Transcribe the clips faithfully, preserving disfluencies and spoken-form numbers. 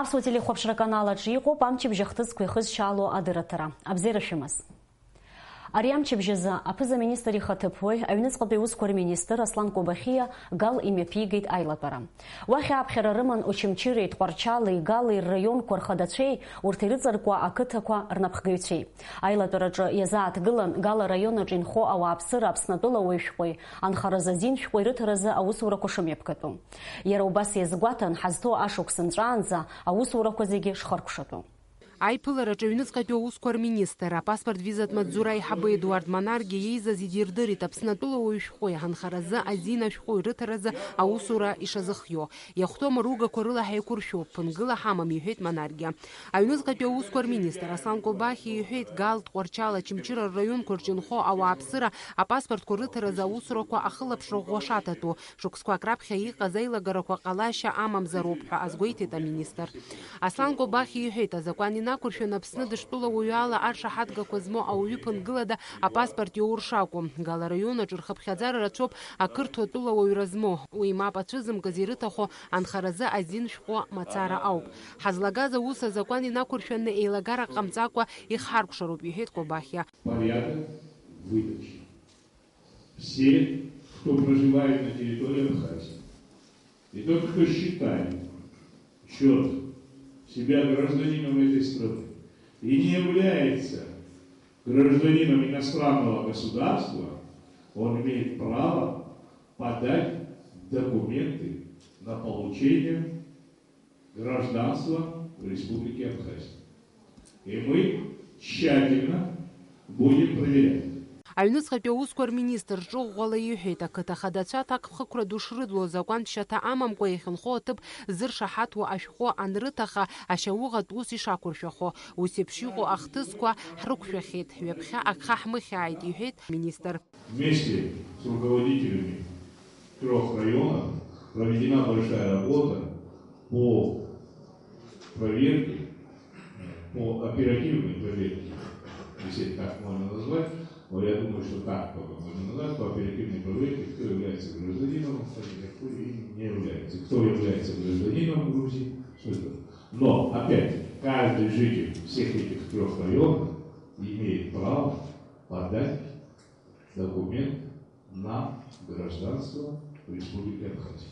Аԥсуа телехәаԥшра канал аҿы иҟоуп амчыбжь ахҭысқәа ихызшьаало адырраҭара. Абзиара шәымаз. Ари амчыбжь азы аԥыза-министр ихаҭыԥуаҩ, аҩныҵҟатәи аусқәа рминистр Аслан Кобахиа Гал имҩаԥигеит аилатәара. Уахь ааԥхьара рыман Очамчыреи, Тҟәарчали, Гали рраионқәа рхадацәеи урҭ ирыҵаркуа ақыҭақәа рнапхгаҩцәеи. Аилатәараҿы иазааҭгылан Гал араион аҿы инхо ауааԥсыра Аԥснатәыла уаҩ шәҟәи анхаразы азин шәҟәи рыҭаразы аусурақәа шымҩаԥгатәу. Иара убас иазгәаҭан, ҳазҭоу ашықәс нҵәаанӡа аусурақәа зегьы шхыркәшатәу. Аиԥылараҿы аҩныҵҟатәи аусқәа рминистр, апаспорт визатә маҵзура аиҳабы Едуард Манаргиа иеизаз идирдырит Аԥснатәыла уаҩ шәҟәи анхаразы азин ашәҟәи рыҭаразы аусура ишазыхио. Иахәҭоу амаругақәа рыла ҳаиқәыршәоуп, ԥынгыла ҳамам, иҳәеит Манаргиа. Аҩныҵҟатәи аусқәа рминистр Аслан Кобахиа иҳәеит, Гал, Тҟәарчал, Очамчыра рраионқәа рҿы инхо ауааԥсыра апаспортқәа рыҭаразы аусурақәа ахылаԥшра ӷәӷәа шаҭатәу, шықәсқәак раԥхьа иҟаз аилагарақәа ҟалашьа амамзароуп ҳәа азгәеиҭеит аминистр. Аслан Кобахиа иҳәеит, азакәан инақәыршәаны Аԥсны дыштәыла уаҩы ала аршаҳаҭгақәа змоу ауаҩы ԥынгылада апаспорт иоур шакәу. Гал араион аҿы рхыԥхьаӡара рацәоуп ақырҭуа тәылауаҩра змоу. Уи мап ацәызымкыз ирыҭахо анхаразы азин шәҟәы мацара ауп. Ҳазлагаз аус азакәан инақәыршәаны еилагарак ҟамҵакәа ихҳаркәшароуп, иҳәеит Кобахиа. Порядок выдачи. Все, кто проживает на территории Абхазии, и тот, кто считает счет себя гражданином этой страны и не является гражданином иностранного государства, он имеет право подать документы на получение гражданства Республики Абхазия. И мы тщательно будем проверять. Аҩныҵҟатәи аусқәа рминистр ҿыӷәӷәала иҳәеит, ақыҭа хадацәа аҭакԥхықәра ду шрыдло, азакәантә шьаҭа амамкәа иахьынхо аҭыԥ зыршаҳаҭуа ашәҟәы анрыҭаха, ашьауӷатә ус ишақәыршәахо. Ус еиԥш иҟоу ахҭысқәа ҳрықәшәахьеит, ҩаԥхьа агха ҳмыхьааит, иҳәеит аминистр. Вместе с руководителями трех районов проведена большая работа по проверке, по оперативной проверке, если так можно назвать, но я думаю, что так только можно назвать, по оперативной проверке, кто является гражданином Абхазии, кто и не является. Кто является гражданином Грузии, что это. Но, опять, каждый житель всех этих трех районов имеет право подать документ на гражданство Республики Абхазия.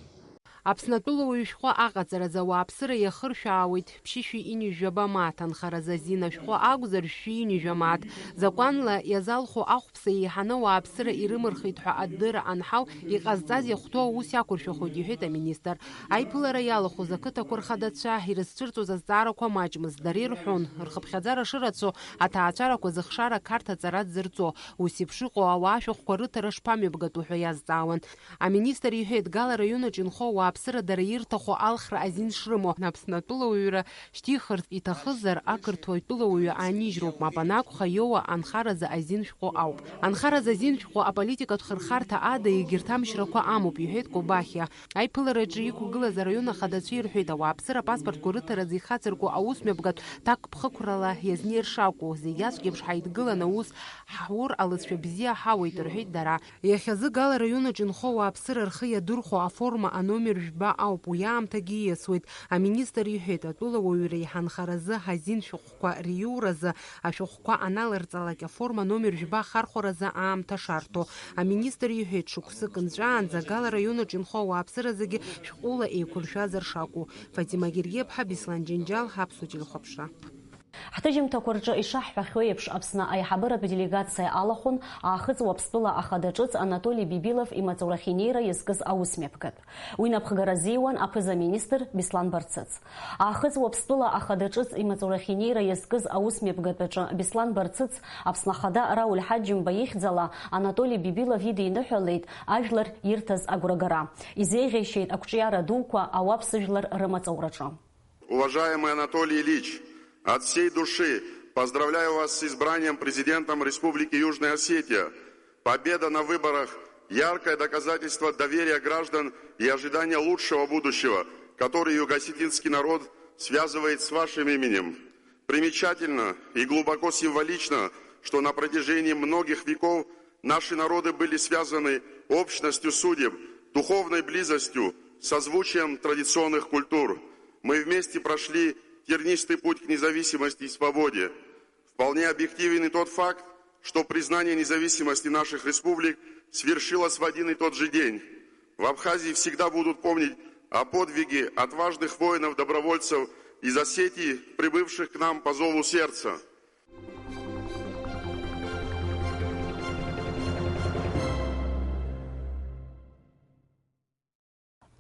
Аԥснатәыла уаҩ шәҟәы аҟаҵаразы ауааԥсыра иахыршәаауеит ԥшьышәи ҩынҩажәаба мааҭ, анхаразы азин ашәҟәы акәзар, шәи ҩынҩажәа мааҭ. Закәанла иазалху ахәԥса еиҳаны ауааԥсыра ирымырхит ҳәа адырра анҳау, иҟазҵаз иахәҭоу аус иақәыршәахоит, иҳәеит аминистр. Аиԥылара иалахәыз ақыҭақәа рхадацәа ирызцәырҵуаз азҵаарақәа маҷмызт. Дара ирҳәон, рхыԥхьаӡара шырацәоу, аҭаацәарақәа зыхшара ақарҭ аҵара дзырҵо, ус еиԥш иҟоу ауаа ашәҟәқәа рыҭара шԥамҩаԥгатәу ҳәа иазҵаауан. Аминистр иҳәеит, Гал араион аҿы инхо ауааԥсыра дара ирҭаху алхра азин шрымоу, Аԥсны атәылауаҩра шьҭихырц иҭахызар, ақырҭуа атәылауаҩы аанижьроуп, мап анакәха, иоуа анхаразы азин шәҟәы ауп. Анхаразы азин шәҟәы аполитикатә хырхарҭа ада егьырҭ амчрақәа амоуп, иҳәеит Кобахиа. Аиԥылараҿы иқәгылаз араион ахадацәа ирҳәеит, ауааԥсыра апаспортқәа рыҭаразы ихацырку аусмҩаԥгатә ҭакԥхықәрала иазнеир шакәу, зегь ацәгьеиԥш ҳаидгылан аус ҳур алыҵшәа бзиа ҳауеит, рҳәеит дара. Иахьазы Гал араион аҿы инхо ауааԥсыра рхы иадырхәо аформа аномер жәба ауп, уи аамҭагьы ииасуеит. Аминистр иҳәеит, атәылауаҩреи ҳанхаразы ҳазин шәҟәқәа риуразы ашәҟәқәа аналарҵалак аформа номер жәба ахархәаразы аамҭа шарҭо. Аминистр иҳәеит, шықәсык нҵәаанӡа Гал араион аҿы инхо ауааԥсыра зегьы шәҟәыла еиқәыршәазар шакәу. Фатима Гергиаԥҳа, Беслан Џьынџьал, Аԥсуа телехәаԥшра. Ҳҭыжьымҭақәа рҿы ишаҳҳәахьоу еиԥш, Аԥсны аиҳабыратә делегациа алахәын Аахыҵ Уаԥстәыла ахада ҿыц Анатоли Бибилов имаҵурахь инеира иазкыз аусмҩаԥгатә. Уи напхгара азиуан аԥыза-министр Беслан Барцыц. Аахыҵ Уаԥстәыла ахада ҿыц имаҵурахь инеира иазкыз аусмҩаԥгатәаҿы Беслан Барцыц Аԥсны Ахада Рауль Ҳаџьымба ихьӡала Анатоли Бибилов идиныҳәалеит ажәлар ирҭаз агәрагара. Изеиӷьеишьеит ақәҿиара дуқәа ауаԥсыжәлар рымаҵураҿы. Уважаемый Анатолий Ильич, от всей души поздравляю вас с избранием президентом Республики Южная Осетия. Победа на выборах — яркое доказательство доверия граждан и ожидания лучшего будущего, который юго-осетинский народ связывает с вашим именем. Примечательно и глубоко символично, что на протяжении многих веков наши народы были связаны общностью судеб, духовной близостью, созвучием традиционных культур. Мы вместе прошли тернистый путь к независимости и свободе. Вполне объективен и тот факт, что признание независимости наших республик свершилось в один и тот же день. В Абхазии всегда будут помнить о подвиге отважных воинов-добровольцев из Осетии, прибывших к нам по зову сердца.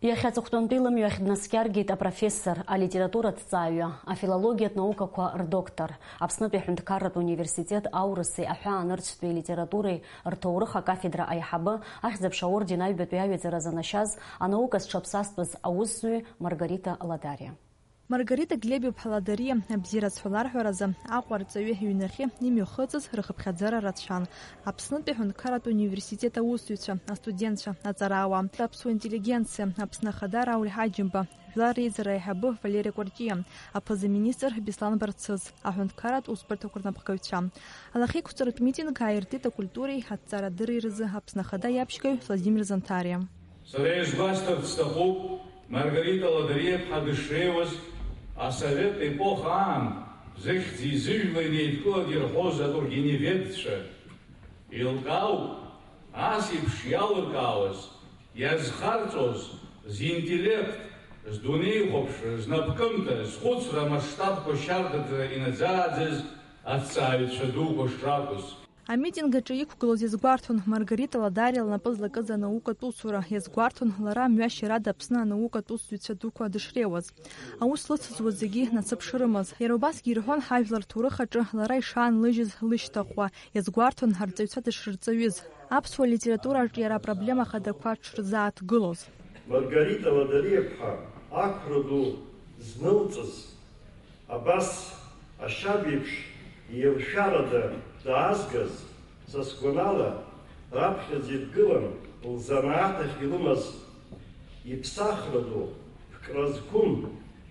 Иахьа аҵыхәтәантәи лымҩахь днаскьаргеит апрофессор, алитератураҭҵааҩы, афилологиатә наукақәа рдоктор, Аԥснытәи аҳәынҭқарратә университет аурыси аҳәаанырцәтәи литературеи рҭоурых акафедра аиҳабы, Ахьӡ-аԥша аорден аҩбатәи аҩаӡара занашьаз, анаука зҽаԥсазтәыз аусзуҩы Маргарита Ладариа. Маргарита Глеб-иԥҳа Ладариа, абзиарацәа ларҳәаразы, Аҟәа арҵаҩы иҩнахьы имҩахыҵыз рхыԥхьаӡара рацәан. Аԥснытәи аҳәынҭқарратә университет аусзуҩцәа, астудентцәа, аҵарауаа, аԥсуа интеллигенциа, Аԥсны Ахада Рауль Ҳаџьымба, жәлар реизара аиҳабы Валери Кәарҷиа, аԥыза-министр Беслан Барцыц, аҳәынҭқарратә усбарҭақәа рнапхгаҩцәа. Алахьеиқәҵаратә митинг ааиртит акультуреи аҭҵаарадырреи рзы Аԥсны Ахада иаԥшьгаҩ Владимир Занҭариа. Сара иазгәасҭарц сҭахуп, Маргарита Ладариа-ԥҳа дышреиуаз, асовет епоха аан, зыхьӡи зыжәлеи неидкылан ирҳәоз атургеневедцәа. Еилкаауп, ас еиԥш иалыркаауаз, иазхарҵоз, зинтеллект, здунеихәаԥшра, знапкымҭа, зхәыцра амасштабқәа шьардаӡа инаӡааӡаз аҭҵааҩцәа дуқәа шракәыз. Амитинг аҿы иқәгылоз иазгәарҭон, Маргарита Ладариа лнапы злакыз анаукатә усура, иазгәарҭон лара мҩашьарада Аԥсны анаукатә усзуҩцәа дуқәа дышреиуаз. Аус лыцызуаз зегьы насыԥ шрымаз. Иара убасгьы ирҳәон ҳажәлар рҭоурых аҿы лара ишаанлыжьыз лышьҭахәқәа, иазгәарҭон арҵаҩцәа дышрырҵаҩыз, аԥсуа литератураҿ иара апроблема хадақәа дшырзааҭгылоз. Маргарита Ладариа-ԥҳа ақәра ду знылҵыз, абас ашьаб еиԥш еилшәарада даазгаз, са сгәанала, раԥхьаӡа идгылан лзанааҭ ахь илымаз иԥсахра ду, ԥкра зқәым,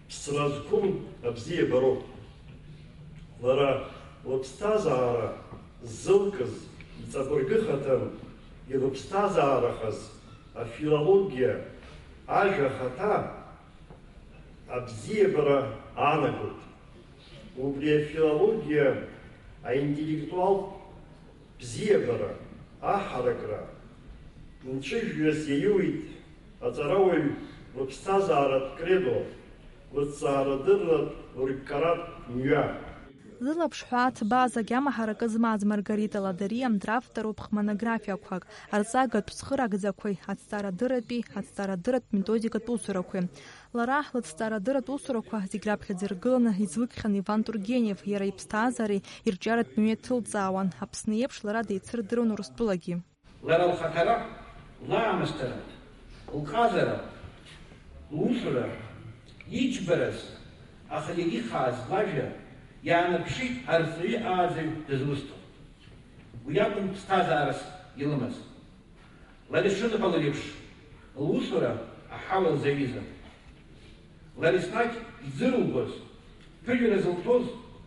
ԥсра зқәым абзиабароуп. Лара лыԥсҭазаара ззылкыз, иҵабыргыхаҭан илыԥсҭазаарахаз афилологиа, ажәа ахаҭа, абзиабара аанагоит. Убри афилологиа аинтеллектуалтә бзиабара, аҳаракра нцәыжәҩас иаиуит аҵарауаҩ лыԥсҭазааратә кредо, лыҭҵаарадырратә лырккаратә мҩа. Зылаԥш ҳәаа ҭбааз агьама ҳаракы змаз Маргарита Ладариа дравторуп хмонографиақәак, арҵагатә цхыраагӡақәеи, аҭҵаарадырратәи, аҭҵаарадырратә методикатә усурақәеи. Лара лыҭҵаарадырратә усурақәа зегь раԥхьаӡа иргыланы излыгхьан Иван Тургенев, иара иԥсҭазаареи ирҿиаратә мҩеи ҭылҵаауан, Аԥсны еиԥш лара деицырдыруан Урыстәылагьы. Лара лхаҭара, лаамысҭара, лҟазара, лусура, иџьбараз, аха иагьихааз лажәа иаанарԥшит арҵаҩы ааӡаҩ дызусҭоу. Уи акәын ԥсҭазаарас илымаз. Лара ишыдҳәалоу еиԥш, лусура аҳауа лзаҩызан. Лара еснагь иӡырылгоз, ԥыжәара зылҭоз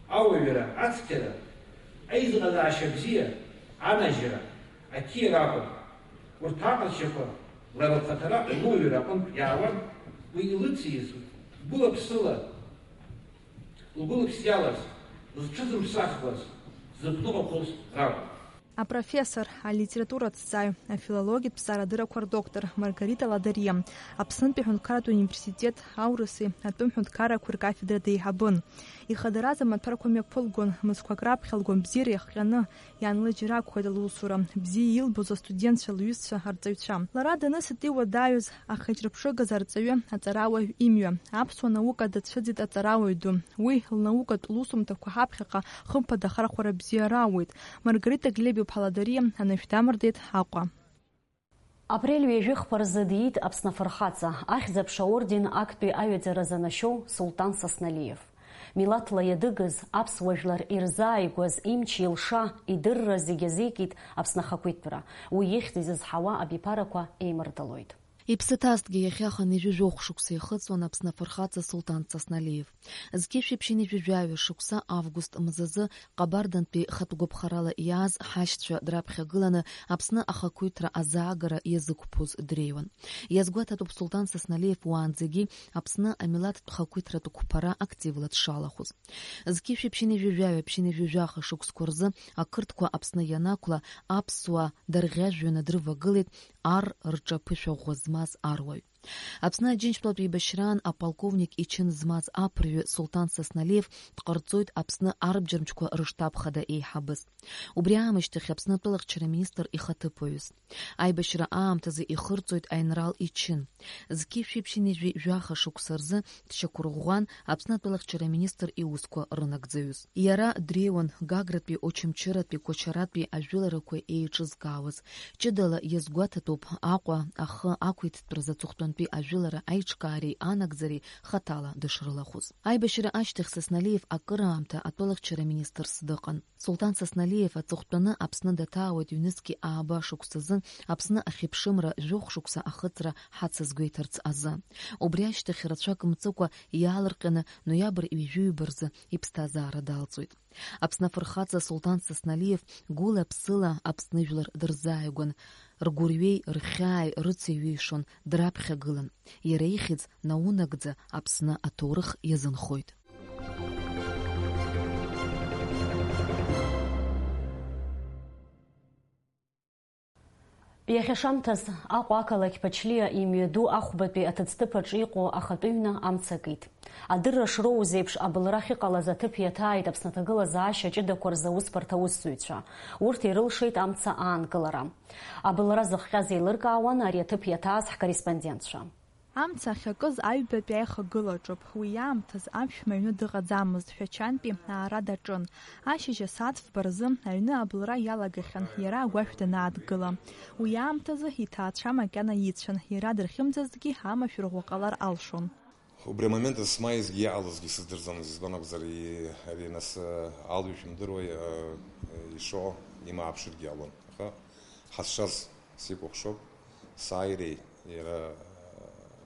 ауаҩра, ацқьара, аизыҟазаашьа бзиа, анажьра, ақьиара акәын. Урҭ аҟазшьақәа лара лхаҭара луаҩра аҟынтә иаауан, уи илыциз гәыла-ԥсыла, лгәылаԥс иалаз, зҽызымԥсахуаз, зыԥныҟақәоз ракәын. Апрофессор, алитератураҭҵааҩ, афилологиатә ҭҵаарадыррақәа рдоктор Маргарита Ладариа, Аԥснытәи аҳәынҭқарратә университет аурыси атәым ҳәынҭқаррақәеи ркафедра деиҳабын. Ихадараз амаҭәарқәа мҩаԥылгон, мызқәак раԥхьа лгәабзиара иахҟьаны иаанлыжьыр акәхеит лусура, бзиа илбоз астудентцәа, лҩызцәа, арҵаҩцәа. Лара данысит иуадаҩыз, ахеиҿырԥшыгаз арҵаҩы, аҵарауаҩ имҩа. Аԥсуа наука дацәыӡит аҵарауаҩ ду. Уи лнаукатә лусумҭақәа ҳаԥхьаҟа хымԥада ахархәара бзиа рауеит. Маргарита Глеб-иԥҳа Ладариа анышә дамырдеит Аҟәа. Апрель ҩажәи хԥа рзы диит Аԥсны Афырхаҵа, Ахьӡ-аԥша аорден актәи аҩаӡара занашьоу Султан Сасналиев. Милаҭла иадыгыз, аԥсуа жәлар ирзааигәаз имч-илша, идырра зегьы азикит Аԥсны ахақәиҭтәра. Уи ихьӡ изызҳауа абиԥарақәа еимырдалоит. Иԥсы ҭазҭгьы иахьа хынҩажәи жәохә шықәса ихыҵуан Аԥсны афырхаҵа Сулҭан Сасналиев. Зқьышәи ԥшьынҩажәи жәаҩа шықәса август мзазы Ҟабардантәи хатә гәаԥхарала иааз ҳашьцәа драԥхьагыланы Аԥсны ахақәиҭра азаагара иазықәԥоз дреиуан. Иазгәаҭатәуп Сулҭан Сасналиев уаанӡагьы Аԥсны амилаҭтә хақәиҭратә қәԥара активла дшалахәыз. Зқьышәи ԥшьынҩажәи жәаҩа, ԥшьынҩажәи жәаха шықәсқәа рзы ақырҭқәа Аԥсны ианақәла, аԥсуаа дарӷьажәҩаны дрывагылеит ар рҿаԥышәа ӷәӷәа змаз аруаҩ. Аԥсны Аџьынџьтәылатә еибашьраан аполковник ичын змаз аԥырҩы Сулҭан Сасналиев дҟарҵоит Аԥсны арбџьармчқәа рыштаб хада еиҳабыс. Убри аамышьҭахь Аԥсны атәылахьчара министр ихаҭыԥуаҩыс. Аибашьра аамҭазы ихырҵоит аинрал ичын. Зқьышәи ԥшьынҩажәи жәаха шықәса рзы дшьақәырӷәӷәан Аԥсны атәылахьчара министр иусқәа рынагӡаҩыс. Иара дреиуан Гагратәи, Очамчыратәи, Кәачаратәи ажәыларақәа еиҿызкаауаз. Ҷыдала иазгәаҭатәуп Аҟәа, ахы ақәиҭтәразы аҵыхәтәантәи ажәылара аиҿкаареи анагӡареи хаҭала дышрылахәыз. Аибашьра ашьҭахь Сасналиев акыраамҭа атәылахьчара министрс дыҟан. Сулҭан Сасналиев аҵыхәтәаны Аԥсны даҭаауеит ҩнызқьи ааба шықәсазы Аԥсны ахьыԥшымра жәохә шықәса ахыҵра ҳацызгәеиҭарц азы. Убри ашьҭахь рацәак мҵыкәа иаалырҟьаны ноиабр ҩажәи ҩба рзы иԥсҭазаара далҵуеит. Аԥсны афырхаҵа Сулҭан Сасналиев гәыла-ԥсыла Аԥсны жәлар дырзааигәан, ргәырҩеи рхьааи рыцеиҩишон, драԥхьагылан. Иара ихьӡ наунагӡа Аԥсны аҭоурых иазынхоит. Иахьа шамҭаз Аҟәа ақалақь Ԥачлиа имҩаду ахәбатәи аҭыӡҭыԥаҿ иҟоу ахатәы ҩны амца акит. Адырра шроуз еиԥш, абылра ахьыҟалаз аҭыԥ иаҭааит Аԥсны аҭагылазаашьа ҷыдақәа рзы аусбарҭа аусзуҩцәа. Урҭ ирылшеит амца аанкылара. Абылра зыхҟьаз еилыркаауан ари аҭыԥ иаҭааз ҳкорреспондентцәа. Амца ахьакыз аҩбатәи аихагыла аҿоуп. Уи иаамҭаз аԥшәма аҩны дыҟаӡамызт, Шәачантәи аара даҿын. Ашьыжь асааҭ фба рзы аҩны абылра иалагахьан, иара агәашә данаадгыла. Уи аамҭазы иҭаацәа макьана ицәан, иара дырхьымӡазҭгьы амашәыр ӷәӷәа ҟалар алшон. Убри амомент смааизгьы иҟалазгьы сыздырӡомызт, избан акәзар, и-, ари нас, э, алҩа шәымдыруеи, э, ишо имааԥшыргьы ҟалон. Аха ҳазшаз сикәыхшоуп, сааиреи иара, э,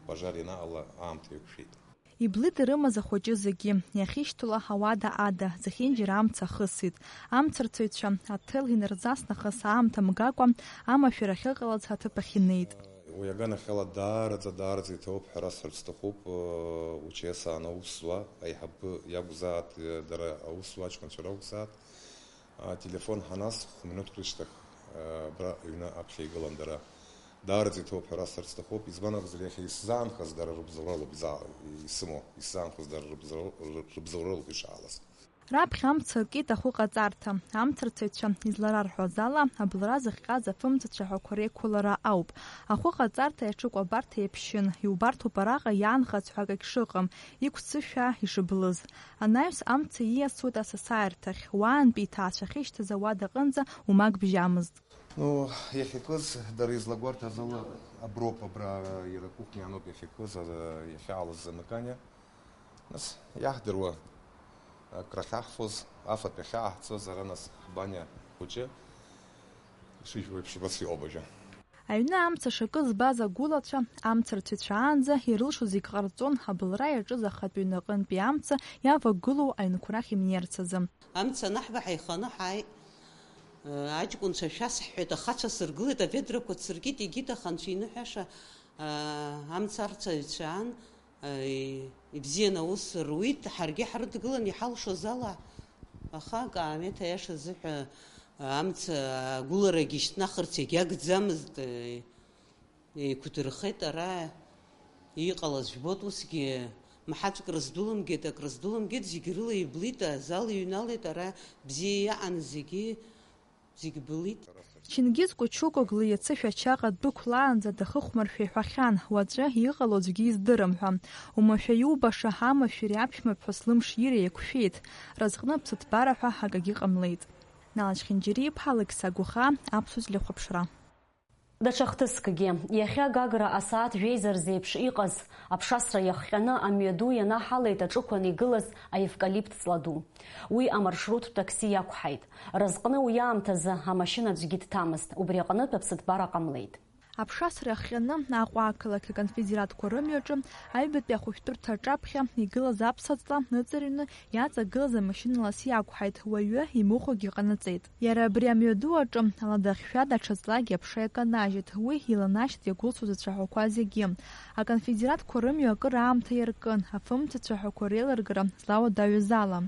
пожар ианаҟала аамҭа иақәшәеит. Иблит ирымаз ахәыҷы зегьы, иахьышьҭала ауада ада, зехьынџьара амца ахысит. Амцарцаҩцәа аҭел инарзас нахыс аамҭа мгакәа, амашәыр ахьыҟалаз аҭыԥ ахь инеит. Уи аганахьала даараӡа, даараӡа иҭабуп ҳәа расҳәарц сҭахуп, э, УЧС аан аус зуа, аиҳабы иакәзааит, э, дара аус зуа аҷкәынцәа ракәзааит, ателефон ҳанасх, хә-минуҭк рышьҭахь, э, абра аҩны аԥхьа игылан дара. Даараӡа иҭабуп ҳәа расҳәарц сҭахуп, избан акәзар, иахьа исзаанхаз дара рыбзоуралоуп изаа-, исымоу, исзаанхоз дара рыбзоура-, рыбзоуралоуп ишаалаз. Раԥхьа амца акит ахәыҟаҵарҭа. Амцарцаҩцәа изларарҳәоз ала, абылра зыхҟьаз афымцацәа ҳәақәа реиқәылара ауп. Ахәыҟаҵарҭа иаҿыку абарҭ еиԥшьын, иубарҭоуп араҟа иаанхаз ҳәа акагь шыҟам, иқәццышәаа ишыблыз. Анаҩс амца ииасуеит асасааирҭахь, уаантәи иҭаацәа ахьышьҭаз ауада аҟынӡа умак бжьамызт. Ну, иахьакыз, дара излагәарҭаз ала, аброуп, абра иара акухниа аноуп иахьакыз, а, иахьаалаз замыкание. Нас иаҳдыруа, а, крахьаҳфоз, афатә иахьааҳҵоз, ара нас ҳбаниа хәыҷы, ишыжәбо еиԥш, убас иҟоуп ажәа. Аҩны амца шакы збаз агәылацәа, амцарцәацәаанӡа ирылшо зегь ҟарҵон, абылра иаҿыз ахатә ҩнаҟынтәи амца иавагылоу аҩнқәа рахь имнеирц азы. Амца анаҳба ҳаиханы ҳааит. Аҷкәынцәа шәасҳәеит, ахацәа сыргылеит, аведрақәа ҭсыркит, егьит, аха анцәа иныҳәаша, амцарцаҩцәа аан, ибзианы аус руит, ҳаргьы ҳрыдгылан иҳалшоз ала, аха акаамеҭ аиаша азыҳәа амца агәыларагьы шьҭнахырц егьагӡамызт. Еиқәдырхеит ара иҟалаз, жәбоит, усгьы мҳаҵәк рыздәылымгеит, ак рыздәылымгеит, зегь рыла иблит, азал иҩналеит, ара бзиа иаан зегьы, зегь былит. Чингиз Кучук Оглы иацы Шәачаҟа ддәықәлаанӡа дахыхәмаршәа иҳәахьан, уаҵәы иҟало аӡәгьы издырам ҳәа. Умашәа иубаша амашәыри аԥшәмаԥҳәыс лымшири еиқәшәеит, разҟны аԥсыҭбара ҳәа акагьы ҟамлеит. Налач Хинџьариа-иԥҳа, Алықьса Гәыхаа, Аԥсуа телехәаԥшра. Даҽа хҭыскгьы, иахьа Гагра асааҭ жәеиза рзеиԥш иҟаз, аԥшасра иахҟьаны амҩаду ианаҳалеит аҿықәан игылаз аевкалипт ҵла ду. Уи амаршруттә такси иақәҳаит. Разҟны уи аамҭазы амашьына аӡәгьы дҭамызт, убри аҟнытә аԥсыҭбара ҟамлеит. Аԥшасра иахҟьаны Аҟәа ақалақь аконфедератқәа рымҩаҿы аҩбатәи ахәышәтәырҭа аҿаԥхьа игылаз аԥсаҵла ныҵарҩны иаҵагылаз амашьына лас иақәҳаит, уаҩы имыхәагьы ҟанаҵеит. Иара абри амҩаду аҿы аладахьшәа даҽа ҵлагьы аԥша иаканажьит, уи иланашьт иагәылсуаз ацәаҳәақәа зегьы. Аконфедератқәа рымҩа акыр аамҭа иаркын, афымца цәаҳәақәа реилыргара злауадаҩыз ала.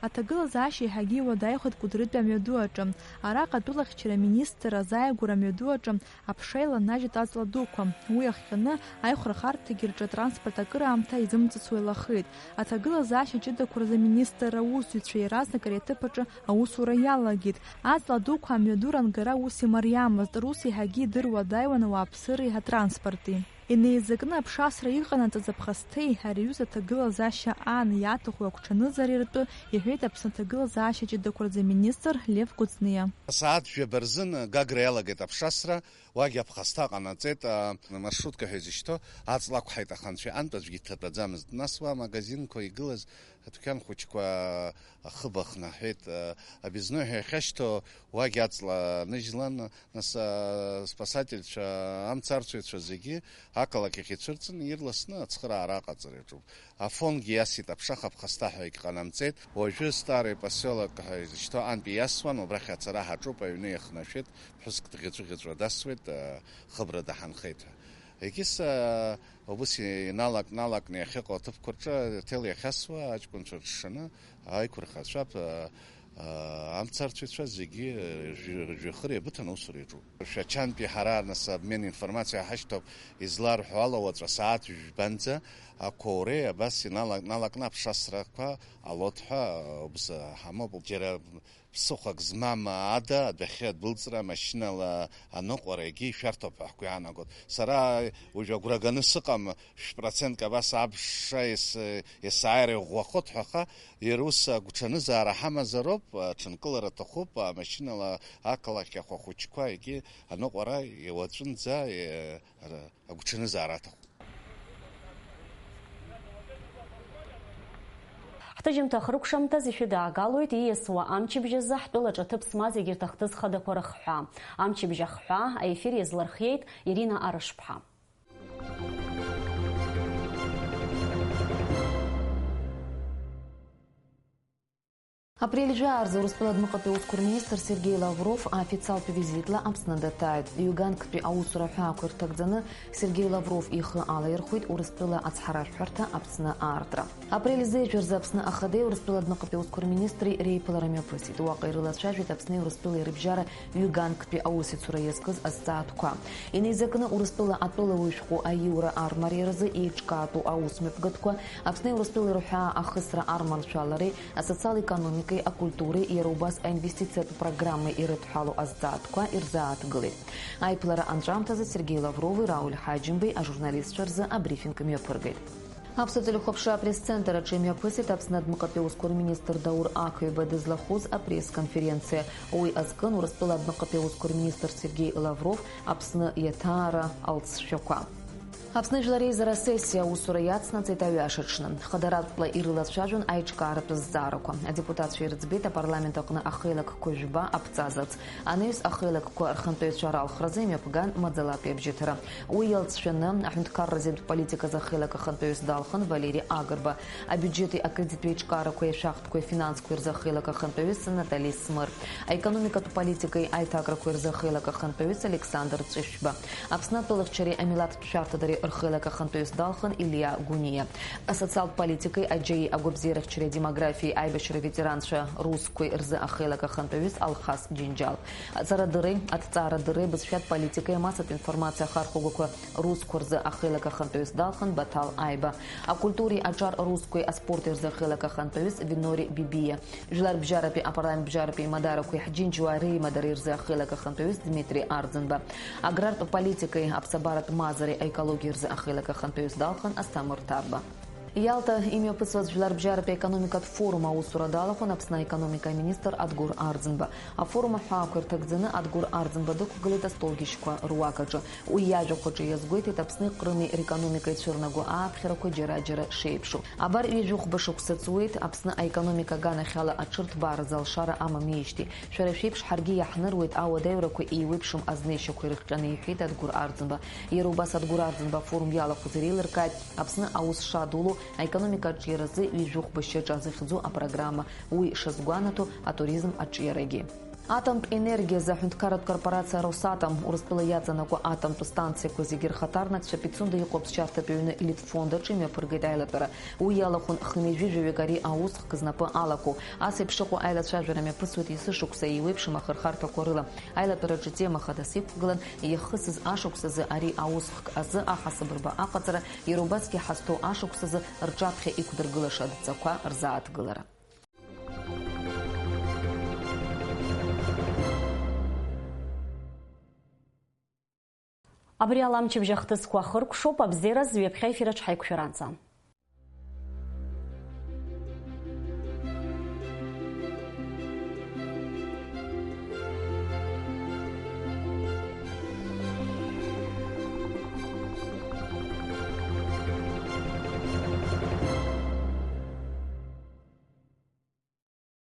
Аҭагылазаашьа еиҳагьы иуадаҩхеит Кәыдрытәи амҩаду аҿы. Араҟа атәылахьчара аминистр азааигәара амҩаду аҿы аԥша иланажьит аҵла дуқәа. Уи иахҟьаны аихәрахарҭагьы рҿы атранспорт акыраамҭа изымҵыцуа илахеит. Аҭагылазаашьа ҷыдақәа рзы аминистр аусзуҩцәа иаразнак ари аҭыԥ аҿы аусура иалагеит. Аҵла дуқәа амҩаду рангара ус имариамызт, рус еиҳагьы идыруадаҩуан ауааԥсыреи атранспорти. Инеизакны аԥшасра иҟанаҵаз аԥхасҭеи ари аҩыза аҭагылазаашьа аан иаҭаху агәҽанызареи ртәы, иҳәеит Аԥсны аҭагылазаашьа ҷыдақәа рзы аминистр Лев Кәыҵниа. Асааҭ жәаба рзын Гагра иалагеит аԥшасра, уагь аԥхасҭа ҟанаҵеит, а, маршрутка ҳәа изышьҭоу аҵла ақәҳаит, аха анцәа иҟынтә аӡәгьы дҭатәаӡамызт. Нас уа амагазинқәа игылаз адәқьан хәыҷқәа ахыб ахнаҳәеит, а, объездной ҳәа иахьашьҭоу уагь аҵла ныжьлан, нас, а, спасательцәа, амцарцәаҩцәа зегьы ақалақь ахь ицәырҵын, ирласны ацхыраара аҟаҵара иаҿуп. Афонгьы иасит, аԥшаха аԥхасҭа ҳәагь ҟанамҵеит. Уажәы Старый поселок ҳәа изышьҭоу антәи иасуан, убрахь ацара ҳаҿуп, аҩны иахнашәеит, ԥҳәыск дӷьыҵәыӷьыҵәуа дасуеит, а, хыбра даҳанхеит ҳәа. Егьыс, а, убыс иналак-налакны иахьыҟоу аҭыԥқәа рҿы аҭел иахьасуа аҷкәынцәа рҽшаны аиқәырхацәа, а, амцарцәацәа зегьы, э, жәи-, жәҩахыр иабыҭаны аусура иаҿуп. Шәачантәи ҳара, нас, обмен информациа ҳашьҭоуп, изларҳәо ала, уаҵәы асааҭ жәбанӡа ақәоуреи абас инала-, налакны аԥшасрақәа алоит ҳәа, э, убыс, э, ҳамоуп. Џьара ԥсыхәак змам ада адәахьы адәылҵра амашьынала аныҟәара егьи шәарҭоуп ҳәа ҳгәы иаанагоит. Сара уажә агәра ганы сыҟам, шә-процентк абас аԥша ес-, есааира иӷәӷәахоит ҳәа, аха иара ус агәҽанызаара ҳамазароуп, аҽынкылара аҭахуп, амашьынала ақалақь ахәа хәыҷқәа егьи аныҟәара уаҵәынӡа, е, р-, агәҽанызаара аҭахуп. Ҳҭыжьымҭа ахыркәшамҭаз ишәыдаагалоит ииасуа амчыбжь азы ҳтәылаҿы аҭыԥ змаз егьырҭ ахҭыс хадақәа рыхҳәаа. Амчыбжь ахҳәаа аефир иазлырхиеит Ирина Арышԥҳа. Апрель жәаа рзы Урыстәыла адәныҟатәи аусқәа рминистр Сергеи Лавров аофициалтә визитла Аԥсны даҭааит. Ҩганктәи аусура аҳәаақәа ирҭагӡаны Сергеи Лавров ихы алаирхәит Урыстәыла ацҳаражәҳәарҭа Аԥсны аартра. Апрель зежәа рзы Аԥсны Ахадеи Урыстәыла адәныҟатәи аусқәа рминистри реиԥылара мҩаԥысит. Уаҟа ирылацәажәеит Аԥсни Урыстәылеи рыбжьара ҩганктәи аусеицура иазкыз азҵаатәқәа. Инеизакны Урыстәыла атәылауаҩ шәҟәы аиура армариа рзы еиҿкаатәу аусмҩаԥгатәқәа, Аԥсни Урыстәылеи рҳәаа ахысра арманшәалареи, асоциал-економикеи, акультуреи, иара убас аинвестициатә программеи ирыдҳәалоу азҵаатәқәа ирзааҭгылеит. Аиԥылара анҵәамҭазы Сергеи Лаврови Рауль Ҳаџьымбеи ажурналистцәа рзы абрифинг мҩаԥыргеит. Аԥсуа телехәаԥшра апресс-центр аҿы имҩаԥысит Аԥсны адәныҟатәи аусқәа рминистр Даур Ақҩба дызлахәыз апресс-конференциа. Уи азкын Урыстәыла адәныҟатәи аусқәа рминистр Сергеи Лавров Аԥсны иаҭаара алҵшәақәа. Аԥсны Жәлар Реизара асессиа аусура иацнаҵеит аҩашаҽны. Хадаратәла ирылацәажәон аиҿкааратә зҵаарақәа. Адепутатцәа ирыӡбеит апарламент аҟны ахеилакқәа жәба аԥҵазарц. Анаҩс ахеилакқәа рхантәаҩцәа ралхразы имҩаԥган маӡалатәи абжьыҭара. Уи иалҵшәаны, аҳәынҭқарра азинтә политиказы ахеилак ахантәаҩыс далхын Валери Агрба, абиуџьети акредиттә еиҿкаарақәеи ашәахтәқәеи афинансқәеи рзы ахеилак ахантәаҩыс Натали Смыр, аекономикатә политикеи аиҭакрақәеи рзы ахеилак ахантәаҩыс Александр Ҵәышәба, Аԥсны атәылахьчареи амилаҭтә шәарҭадареи рхеилак ахантәаҩыс далхын Илиа Гәыниа, асоциалтә политикеи аџьеи агәабзиарахьчареи адемографиеи аибашьра ветеранцәа русқәеи рзы ахеилак ахантәаҩыс Алхас Џьынџьал, аҵарадырреи аҭҵаарадырреи абызшәатә политикеи амассатә информациа ахархәагақәа русқәа рзы ахеилак ахантәаҩыс далхын Баҭал Аиба, акультуреи аҿар русқәеи аспорти рзы ахеилак ахантәаҩыс Винори Бибиа, Жәларбжьаратәи апарламент бжьаратәи еимадарақәеи ҳџьынџьуаа реимадареи рзы ахеилак ахантәаҩыс Дмитри Арӡынба, аграртә политикеи аԥсабаратә мазареи аекологиеи рзы ахеилак ахантәаҩыс далхын Асҭамыр Ҭарба. Иалта имҩаԥысуаз жәларбжьаратәи аекономикатә форум аусура далахәын Аԥсны аекономика аминистр Адгәыр Арӡынба. Афорум аҳәаақәа ирҭагӡаны Адгәыр Арӡынба дықәгылеит астолгьежьқәа руак аҿы. Уи иажәақәаҿы иазгәеиҭеит Аԥсни Ҟрыми рекономика ицәырнаго ааԥхьарақәа џьара-џьара шеиԥшу. Абар ҩажәихәба шықәса ҵуеит Аԥсны аекономика аганахьала аҽырҭбааразы алшара амамеижьҭеи. Шәара шәеиԥш ҳаргьы иаҳныруеит ауадаҩрақәа еиуеиԥшым азнеишьақәа ирыхҟьаны, иҳәеит Адгәыр Арӡынба. Иара убас Адгәыр Арӡынба афорум иалахәыз иреилыркааит Аԥсны аус шадуло аекономика аҿиаразы ҩажәихәба шьаҿа зыхьӡу апрограмма, уи шазгәанаҭо атуризм аҿиарагьы. Атомтә енергиазы аҳәынҭқарратә корпорациа Росатом Урыстәыла иаҵанакуа атомтә станциақәа зегьы рхаҭарнакцәа Пицунда иҟоу аԥсшьарҭатә ҩны Литфонд аҿы имҩаԥыргеит аилатәара. Уи иалахәын хынҩажәи жәаҩык ари аусхк знапы алаку. Ас еиԥш ыҟоу аилацәажәара мҩаԥысуеит есышықәса еиуеиԥшым ахырхарҭақәа рыла. Аилатәараҿы атема хадас иқәгылан, иахысыз ашықәсазы ари аусхк азы аҳасабырба аҟаҵара, иара убасгьы ҳазҭоу ашықәсазы рҿаԥхьа иқәдыргылаша адҵақәа рзааҭгылара. Абри ала амчыбжь ахҭысқәа ахыркәшоуп, абзиараз ҩаԥхьа ефир аҿы ҳаиқәшәаранӡа.